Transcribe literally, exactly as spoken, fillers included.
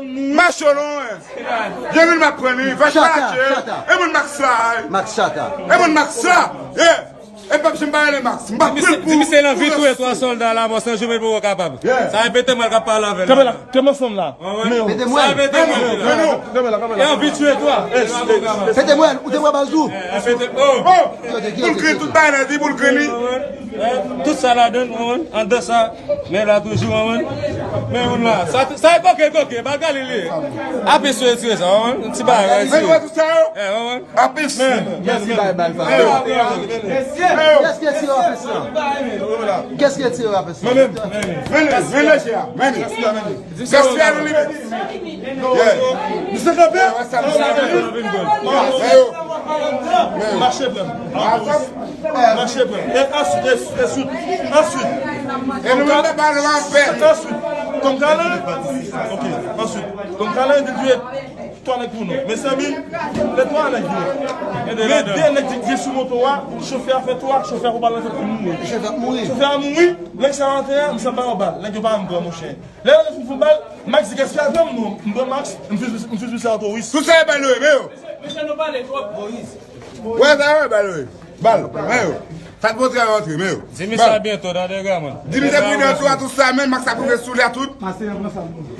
Macho non, eh. Gen moun m ap pran li, va chache. E moun Max la, eh. Max Chata. E moun Max la, eh. E pap janm pa rele Max. M pa pran l pou. Di misye nan vitwe twa sòlda la, mò san jou men pou kapab. Sa repete mwen k ap pale avè l. Kanpe la, kanpe ansanm la. Men yo. Pete mwen. Sa repete mwen la. Kanpe la, kanpe la. E an vitwe twa. Pete mwen, ou te wè bal tou. Pete, oh. Pou l kri tout bagay la, di pou l kri li. Tout sa ladan, andan sa. Men la toujou, an. Men moun la. Sa, sa e koke, koke. Bagay li li. Apis yo retire sa, an. Yon ti bagay retire. Men wè tout sa yo. Eh, an. Apis. Men, men, men. Kès ki retire apis la? Kès ki retire apis la? Men, men, men. Men, men, men, men. Gaspiyaj limite. Misye kanpe. Mache pran. Mache pran. E answit, e, e swit. Answit. E nou menm pa nou anpè. Answit. Kòm kalan. Ok. Answit. Kòm kalan, li di twa nèg pou nou. Mezanmi, lè twa nèg yo. Men de nèg ki gen sou moto a, chofè a fè twa, chofè a pou pale fè pou mouri. Chofè a mouri. Chofè a mouri, nèg sa maten an, m sanba anba, nèg yo pa anba, monchè. Lè yo fin fout bal, Max di kès ki avè m non. M pran Max, m fis, m fis misye an touris. Tout sa e bal yo ye, men yo. Mesye nou pale twòp. Wè sa yo e bal yo ye. Bal, men yo. Sa t montre a rantre, men yo. Di misye a byento, tande, granmoun. Di misye pridan tou a tout sa, men Max ap rive sou li a tout. Pase yon pran sa.